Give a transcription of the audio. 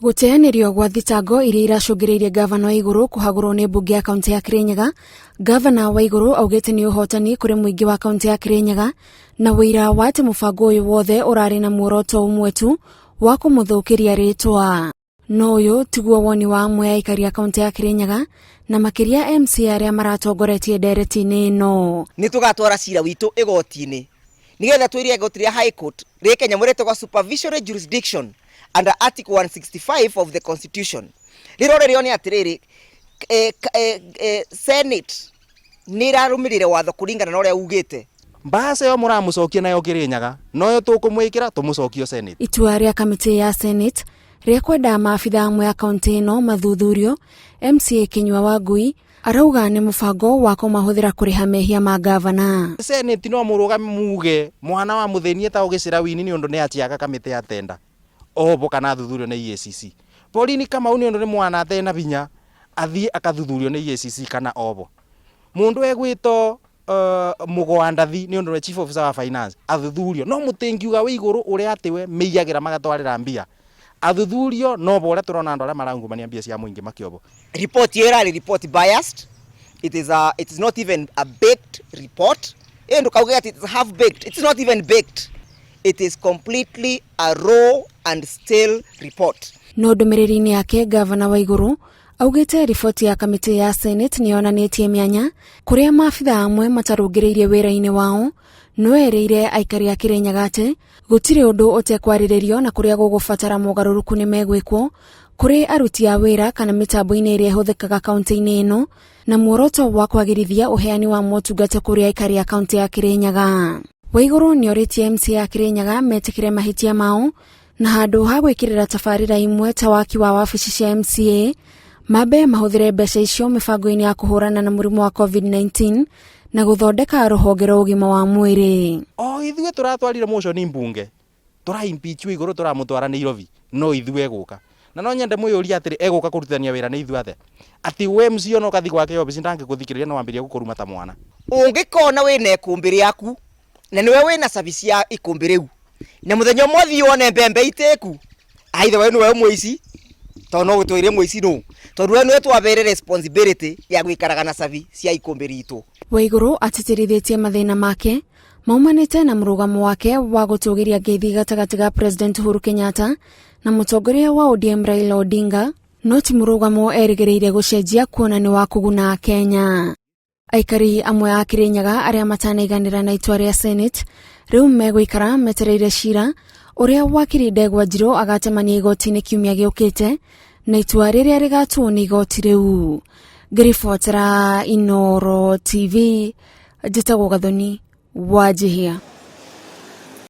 Gũteanĩrio gwa thitango iria iracũngĩrĩirie ngavana Waigũrũ kũhagũrwo nĩ mbunge ya kaũntĩ ya Kirinyaga. Ngavana Waigũrũ augĩte nĩ ũhotani kũrĩ mũingĩ wa kaũntĩ ya Kirinyaga na ũira wa atĩ mũbango ũyũ wothe ũrarĩ na muoroto ũmwe tu wa kũmũthũkĩria rĩtwa. No ũyũ tiguo woni wa amwe a aikari a kaũntĩ ya Kirinyaga na makĩria MCA arĩa maratongoretie ndereti-inĩ ĩno. Nĩ tũgatwara cira witũ igoti-inĩ nĩgetha twĩre igoti rĩa High Court rĩke nyamũ ĩrĩa ĩtagwo supervisory jurisdiction under Article 165 of the Constitution. Rĩrore rĩone atĩrĩrĩ, Senate nĩ ĩrarũmĩrĩra watho kũringana na ũrĩa ugĩte. Mbaca ĩyo mũramũcokia nayo Kĩrĩnyaga noyo tũkũmwĩkĩra tũmũcokie Senate. Itua rĩa kamĩtĩ ya Senate rĩa kwenda maabitha amwe a kaũntĩ ĩno mathuthurio, MCA Kĩnyua Wangui arauga nĩ mũbango wa kũmahũthĩra kũrĩha mehia ma ngavana. Senate no mũrũgame muge mwana wa mũthĩni etagwo Gĩcĩra Winnie nĩ ũndũ nĩ achiaga kamĩtĩ ya tenda ohwo kana athuthurio nĩ EACC. Pauline Kamau nĩ ũndũ nĩ mwana atena binya athiĩ akathuthurio nĩ EACC kana ohwo. Mũndũ egwĩtwo Mũgwandathi nĩ ũndũ we chief officer wa finance athuthurio no mũtingiuga wĩ igũrũ ũrĩa atĩ we mĩiyagĩra magatwarĩra mbia athuthurio no bo ũrĩa tũrona andũ arĩa maraungumania mbia cia mũingĩ makĩobo. Report ĩyo ĩrarĩ report biased. It is a, it is not even a baked report. Ĩ ndũkauge atĩ it's half baked. It's not even baked. It is completely a raw and stale report. No ndũmĩrĩri-inĩ yake ngavana Waigũrũ augĩte riboti ya kamĩtĩ ya Senate nĩ yonanĩtie mĩanya kũrĩa maabitha amwe matarũngĩrĩirie wĩra-inĩ wao, no erĩire aikari a Kĩrĩnyaga atĩ gũtirĩ ũndũ ũtekwarĩrĩrio na kũrĩa gũgũbatara mogarũrũku nĩ megwĩkwo kũrĩ aruti a wĩra kana mĩtambo-inĩ ĩrĩa ĩhũthĩkaga kaunti-inĩ ĩno na muoroto wa kwagĩrithia ũheani wa motungata kũrĩ aikari a kaunti ya Kĩrĩnyaga. Waigũrũ nĩorĩtie MCA a Kĩrĩnyaga metĩkĩre mahĩtia mao na handũ ha gwĩkĩrĩra tabarĩra imwe ta waki wa wabici cia MCA mambe mahũthĩre mbeca icio mĩbango-inĩ ya kũhũrana na mũrimũ wa COVID-19 na gũthondeka rũhonge rwa ũgima wa mwĩrĩ. O ithuĩ tũratwarire motion mbunge tũra impeach igũrũ tũramũtwara Nairobi no ithuĩ egũka na no nyende mwĩyũrie atĩrĩ egũka kũrutithania wĩra nĩ ithuĩ atĩa atĩ we MCA ona ũgathiĩ gwake obici ndangĩgũthikĩrĩria no wambĩrĩria gũkũruma ta mwana. Ũngĩkona wĩna ikũmbĩ rĩaku na nĩwe wĩna cabi cia ikũmbĩ rĩu na mũthenya ũmwe ũthiĩ wone mbembe itĩku aithe we nĩwe mũici tondũ no gũtwĩre mũici nũ tondũ we nĩwe twabeire responsibility ya gũikaraga na cabi cia ikũmbĩ ritũ. Waigũrũ atĩtĩrithĩtie mathĩna make maumanĩte na mũrũgamo wake wa gũtũgĩria ngeithi gatagatĩ ga President Uhuru Kenyatta na mũtongoria wa ODM Raila Odinga, no ti mũrũgamo erĩgĩrĩire gũcenjia kuona nĩ wa kũguna Kenya. Aikari amwe a Kirinyaga arĩa matanaiganĩra na itua rĩa Senate rĩu megũikara metereire cira ũrĩa wakiri Ndegwa Njirũ agatemania igoti-inĩ kiumia gĩũkĩte na itua rĩrĩa rĩgatuo nĩ igoti rĩu. Ngĩribotera Inooro TV, njĩtagwo Gathoni Wanjihia.